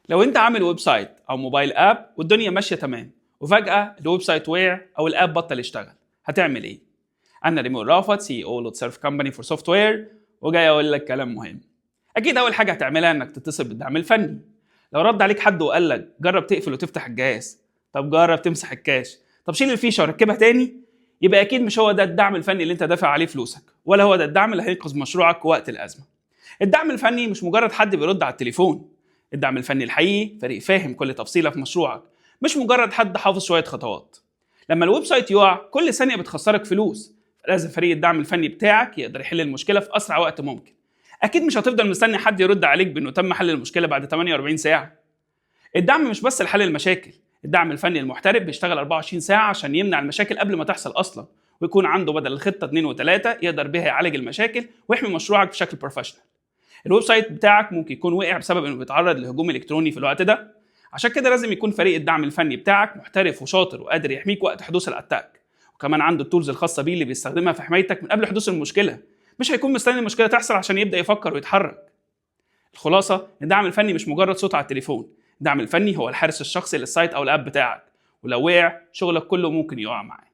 لو انت عامل website او mobile app والدنيا ماشية تمام، وفجاة ال website وقع او ال app بطل يشتغل، هتعمل ايه؟ انا ريمون رافت، CEO لوت company for software، وجاي اقول لك كلام مهم. اكيد اول حاجة هتعملها انك تتصل بالدعم الفني. لو رد عليك حد وقال لك جرب تقفل وتفتح الجهاز، طب جرب تمسح ال cache، طب شيل الفيشه وركبها تاني، يبقى اكيد مش هو ده الدعم الفني اللي انت دافع عليه فلوسك، ولا هو ده الدعم اللي هينقذ مشروعك وقت الازمه. الدعم الفني مش مجرد حد بيرد على التليفون. الدعم الفني الحقيقي فريق فاهم كل تفصيله في مشروعك، مش مجرد حد حافظ شوية خطوات. لما ال website يقع، كل ثانية بتخسرك فلوس، فلازم فريق الدعم الفني بتاعك يقدر يحل المشكلة في اسرع وقت ممكن. اكيد مش هتفضل مستني حد يرد عليك بانه تم حل المشكلة بعد 48 ساعه. الدعم مش بس لحل المشاكل، الدعم الفني المحترف بيشتغل 24 ساعة عشان يمنع المشاكل قبل ما تحصل اصلا، ويكون عنده بدل الخطة 2 و3 يقدر بيها يعالج المشاكل ويحمي مشروعك بشكل professional. ال website بتاعك ممكن يكون وقع بسبب انه بيتعرض لهجوم الكتروني في الوقت ده، عشان كده لازم يكون فريق الدعم الفني بتاعك محترف وشاطر وقادر يحميك وقت حدوث ال attack، وكمان عنده ال tools الخاصة بيه اللي بيستخدمها في حمايتك من قبل حدوث المشكله، مش هيكون مستني المشكلة تحصل عشان يبدا يفكر ويتحرك. الخلاصة، الدعم الفني مش مجرد صوت على التليفون. الدعم الفني هو الحارس الشخصي لل site او ال app بتاعك، ولو وقع، شغلك كله ممكن يقع معاه.